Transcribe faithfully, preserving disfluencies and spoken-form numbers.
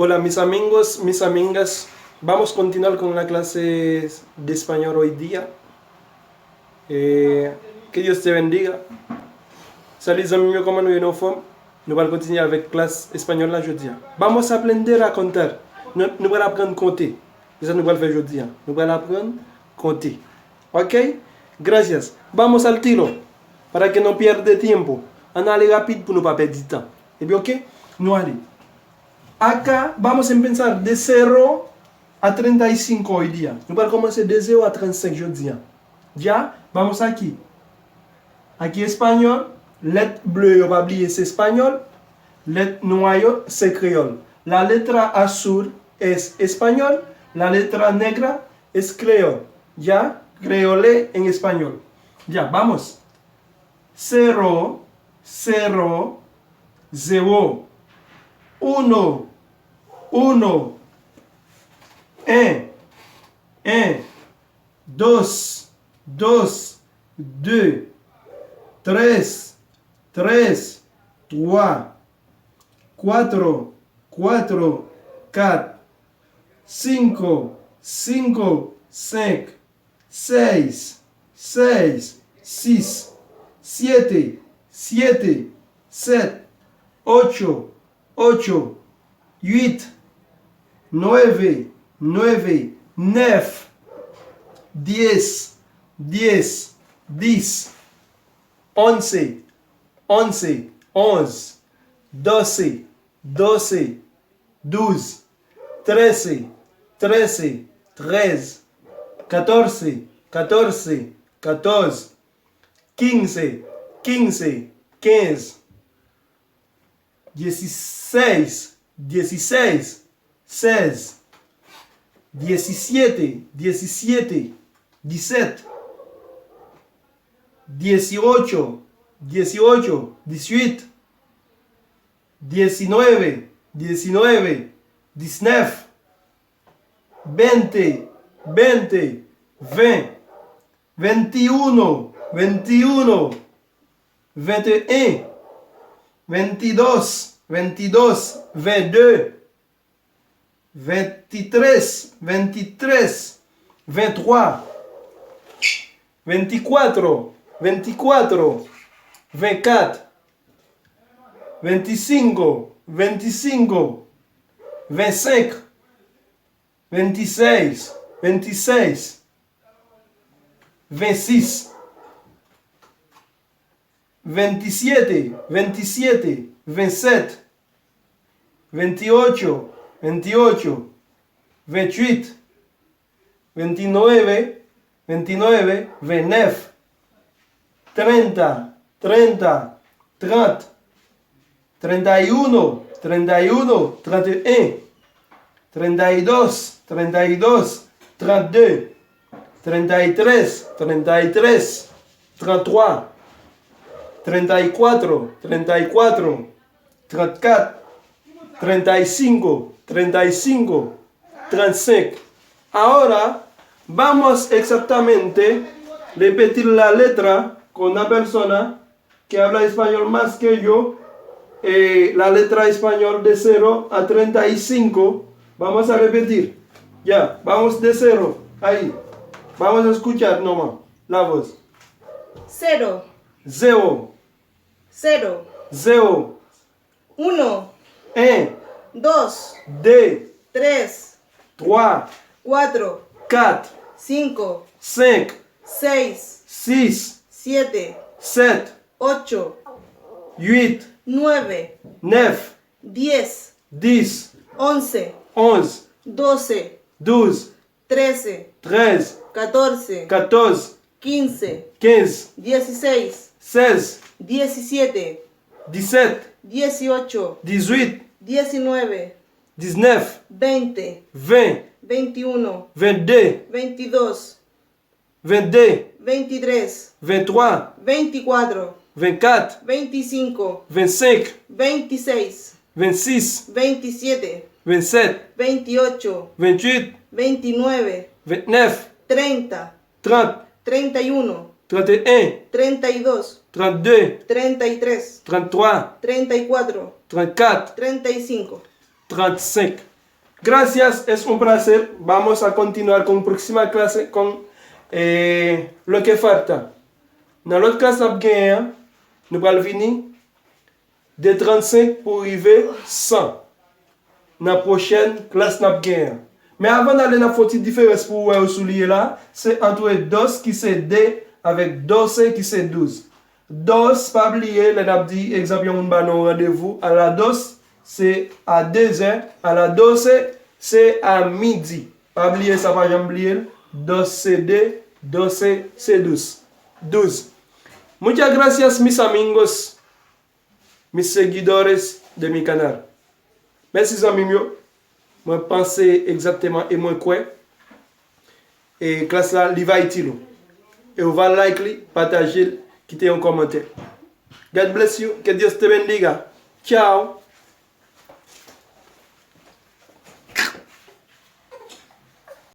Hola, mis amigos, mis amigas. Vamos a continuar con la clase de español hoy día. Eh, que Dios te bendiga. Salut zanmi m yo, kòman nou ye, nou anfòm? Nou pral kontinye avèk klas espanyòl la jodi a. Vamos a aprender a contar. Nou, nou pral aprann konte. Se sa nou pral fè jodi a. Nou pral aprann konte. Ok? Gracias. Vamos al tiro. Para que no pierde tiempo. Ann ale rapid pou nou pa pèdi tan. Epi, ok? Nou ale. Acá vamos a empezar de cero a treinta y cinco hoy día. Nou pral kòmanse de zewo a trannsenk jodi a. Ya, vamos aquí. Aquí español, lèt ble yo, pa bliye, se espanyòl. Lèt nwa yo, se kreyòl. La letra azul es español. La letra negra es kreyòl. Ya, kreyòl en español. Ya, vamos. Cero, cero, zewo. Uno, uno. En, en. Dos, dos, de. Tres, tres, twa. Cuatro, cuatro, kat. Cinco, cinco, senk. Seis, seis, sis. Siete, siete, sèt. Ocho, ocho, uit. Nueve, nueve, nèf. Diez, diez, dis. Once, once, onze. Doce, doce, douz. Trece, trece, trèz. Catorce, catorce, katòz. Quince, quince, kenz. Dieciséis, dieciséis, sèz. Diecisiete, diecisiete, disèt. Dieciocho, dieciocho, dizuit. Diecinueve, diecinueve, disnèf. Veinte, veinte, ven. Veintiuno, veintiuno, veintiun. Veintidós, veintidós, vende. Veintitrés, veintitrés, ventwa. Veinticuatro, veinticuatro, veinticuatro. Veinticinco, veinticinco, veinticinco. Veintiséis, veintiséis, veintiséis. Veintisiete, veintisiete, veintiséis. Veintiocho, veintiocho, veintiuno. Veintinueve, veintinueve, veintinueve. Treinta, treinta, treinta. Treinta y uno, treinta y uno, treinta y uno. Treinta y dos, treinta y dos, treinta y dos. Treinta y tres, treinta y tres, treinta y tres. Treinta y cuatro, treinta y cuatro, treinta y cuatro. Treinta y cinco, treinta y cinco, treinta y cinco. Ahora vamos exactamente repetir la letra con una persona que habla español más que yo, eh, la letra español de cero a treinta y cinco. Vamos a repetir. Ya, vamos de cero. Ahí. Vamos a escuchar nomás la voz. Cero. Zewo. Cero. Zewo. Uno. En. Dos. De. Tres. Twa. Cuatro. Kat. Cinco. Senk. Seis. Sis. Siete. Sèt. Ocho. Uit. Nueve. Nèf. Diez. Dis. Once. Onz. Doce. Douz. Trece. Trèz. Catorce. Katòz. Quince. Kenz. Dieciséis. Sèz. Diecisiete. Disèt. Dieciocho. Dizuit. Diecinueve. Diznèf. Veinte. Ven. Veintiuno. Vennde. Veintidós. Vennde. Veintitrés. Venntwa. Veinticuatro. Vennkat. Veinticinco. Vennsenk. Veintiséis. Vennsis. Veintisiete. Vennsèt. Veintiocho. Vennuit. Veintinueve. Ventnèf. Treinta. Trant. Treinta y uno. Trannteyen. Treinta y dos. Trannde. Treinta y tres. Tranntwa. Treinta y cuatro. Trannkat. Treinta y cinco. Trannsenk. Gracias, es un placer. Vamos a continuar con próxima clase con eh, lo que falta. Nan lòt klas n ap genyen an, nou pral vini de trannsenk pou rive san nan pwochèn klas n ap genyen an. Men avan n ale, n ap fè yon ti diferans pou w wè yo sou li ye la. Se ant dos ki se de avèk doce ki se douz. Dos, pa bliye, lè n ap di, egzanp, yon moun ba nou yon randevou, a la dos, se a dezè, a la doce, se a midi. Pa bliye sa, pa janm bliye l. Dos se de, doce se douz. Douz. Muchas gracias, mis amigos, mis seguidores de mi canal. Mèsi, zanmi m yo. Mwen panse egzakteman e mwen kwè e klas la, li va itil ou. E ou va like li, pataje l, kite yon kòmantè. God bless you. Que Dios te bendiga. Ciao.